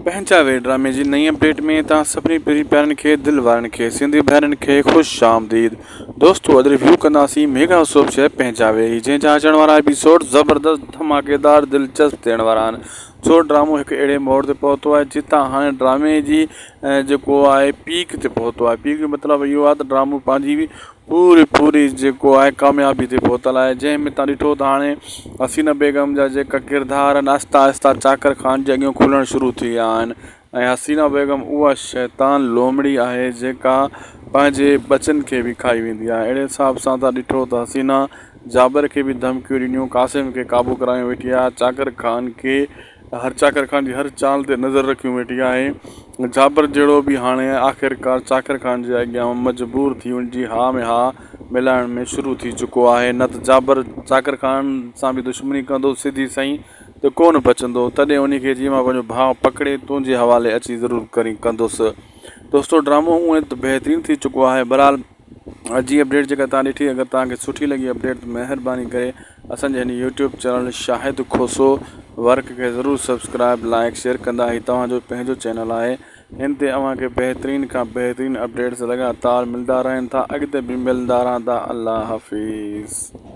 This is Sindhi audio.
پنهنجا وير ڊرامي جي نئين اپڊيٽ ۾ توهان سڀني پرين پيارن کي دل وارن کي سنڌي ڀائرن کي خوش آمديد دوستو اڄ ريويو ڪنداسين ميگا سوپ شهر پنهنجا ويري جنهن جا اچڻ وارا ايپيسوڊ زبردست ڌماڪيدار دلچسپ ٿيڻ وارا آهن ڇو ڊرامو هڪ اهڙي موڙ تي پهتو آهي جتان هاڻي ڊرامي جي جيڪو آهي پيڪ تي پهتو آهي پيڪ جو مطلب اهو آهي ته ڊرامو پنهنجي پوري پوري جيڪو آهي ڪاميابي تي پهتل آهي جنهن ۾ تان ڏٺو ته هاڻي حسينه بيگم جا جيڪا ڪردار آهن آهستي آهستي چاڪر خان جي اڳيان کلڻ شروع ٿي ويا آهن ۽ حسينه بيگم اها شيطان لومڙي آهي جيڪا پنهنجي ٻچن کي به کائي ويندي آهي اهڙي حساب سان تان ڏٺو ته حسينه جابر کي به ڌمڪيون ڏنيون قاسم کي قابو ڪرايو ويٺي آهي چاڪر خان کي هر چاڪر خان جي هر چال تي نظر رکيون ويٺي آهي. جابر جهڙو به هاڻي آخرڪار چاڪر خان جي اڳيان مجبور ٿي ان جي ها ۾ ها ملائڻ ۾ شروع ٿي چڪو آهي نه ته جابر چاڪر خان سان به دشمني ڪندو سڌي سئين ته ڪونه بچندو تڏهن انهي کي چيم مان پنهنجو ڀاء پڪڙي تنهنجي حوالي اچي ضرور ڪرين ڪندس دوستو ڊرامو هونئن ته بهترين ٿي چڪو آهي بهرحال اڄ جي اپڊيٽ جيڪا توهان ڏٺي اگر توهان کي سٺي لڳي اپڊيٽ ته مهرباني ڪري اسان جي هن YouTube channel Shahid Khoso work کي ضرور سبسڪرائب لائڪ شيئر ڪندا هي توهان جو پنهنجو چينل آهي هن تي اوهان کي بهترين کان بهترين اپڊيٽس لڳاتار ملدا رهن ٿا اڳتي به ملدا رهندا الله حافظ.